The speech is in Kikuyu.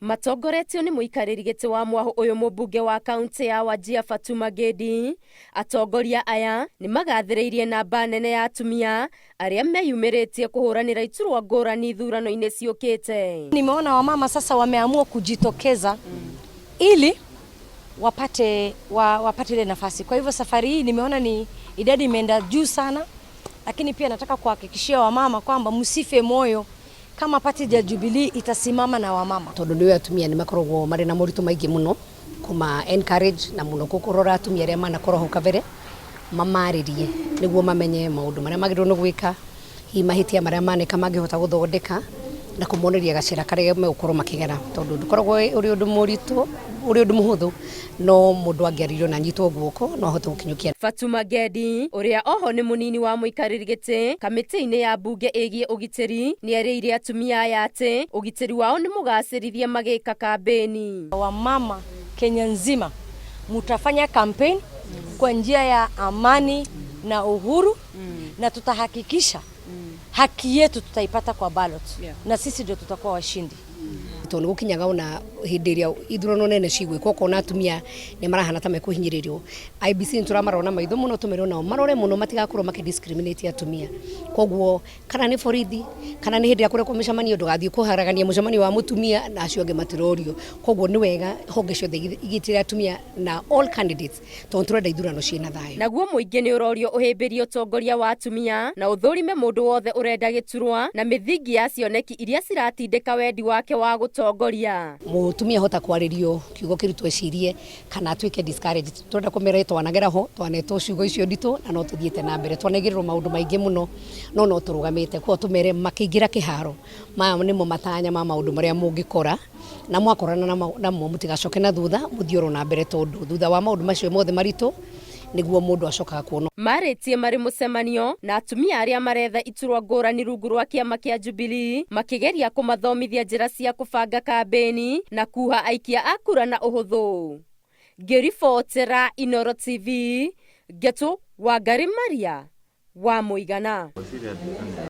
Matongoretio nĩ mũikarĩri gĩtĩ wa mwahũ ũyũ, mũmbunge wa kaunti ya Wajir Fatuma Gedi, atongoria aya nĩ magathĩrĩirie namba nene ya atumia arĩa meyumĩrĩtie kũhũranĩra iturwa ngũrani ithurano-inĩ ciũkĩte. Nimeona wamama sasa wameamua kujitokeza ili wapate ile nafasi. Kwa hivyo safari hii nimeona ni idadi imeenda juu sana, lakini pia nataka kuhakikishia wamama kwamba msife moyo, kama party ya Jubilee itasimama na wamama. Tondu nĩ atumia nĩ makoragwo marĩ na moritũ maingĩ mũno kuma encourage na mũno kũrora atumia arĩa manakorwo hau kabere, mamarĩrie nĩguo mamenye maũndũ marĩa magĩrĩirwo nĩ gwĩka, hihi mahĩtia marĩa maneka mangĩhota gũthondeka na kũmoneria gacĩra karĩa megũkorwo makĩgera, tondũ ndũkoragwo ũrĩ ũndũ mũritũ, ũrĩ ũndũ mũhũthũ, no mũndũ angĩarĩrio na anyitwo guoko no ahote gũkinyũkia. Fatuma Gedi, ũrĩa oho nĩ mũnini wa mũikarĩri gĩtĩ kamĩtĩ-inĩ ya mbunge ĩgiĩ ũgitĩri, nĩ erĩire atumia aya atĩ ũgitĩri wao nĩ mũgacĩrithie magĩka kambĩni. Wamama Kenya nzima mutafanya campaign kwa njia ya amani na uhuru na tutahakikisha haki yetu tutaipata kwa ballot na sisi ndio tutakuwa washindi. Tondũ nĩ gũkinyaga ona hĩndĩ ĩrĩa ithurano nene cigwĩkwo, ũkona atumia nĩ marahana ta mekũhinyĩrĩrio. IEBC nĩ tũramarora na maitho mũno, tũmere onao marore mũno matigakorwo makĩ discriminate atumia. Koguo kana nĩ borithi, kana nĩ hĩndĩ ĩrĩa kũrekwo mĩcemanio, ndũgathiĩ kũharagania mũcemanio wa mũtumia na acio angĩ matirorio. Koguo nĩ wega honge ciothe igitĩre atumia na all candidates, tondũ tũrenda ithurano ciĩna thayũ. Naguo mũingĩ nĩ ũrorio ũhĩmbĩrie ũtongoria wa atumia na ũthũrime mũndũ wothe ũrenda gĩturwa na mĩthingi ya cioneki iria ciratindĩka wendi wake wa gũtongoria. Mũtumia ahota kwarĩrio kiugo kĩritũ ecirie kana atuĩke discouraged. Tũrenda kũmera twanagera ho, twanetwo ciugo icio nditũ na no tũthiĩte na mbere. Twanegĩrĩrwo maũndũ maingĩ mũno no no tũrũgamĩte. Koguo tũmere makĩingĩra kĩharo, maya nĩmo matanya ma maũndũ marĩa mũngĩkora, na mwakorana namo mũtigacoke na thutha, mũthiĩ oro na mbere, tondũ thutha wa maũndũ macio mothe maritũ nĩguo mũndũ acokaga kuona. Marĩtie marĩ mũcemanio na atumia arĩa maretha iturwa ngũrani rungu rwa kĩama kĩa Jubilee, makĩgeria kũmathomithia njĩra cia kũbanga kambĩni na kuha aikia a kura na ũhũthũ. Ngĩribotera Inoro TV, Ngetu Wangari Maria wa Mũigana.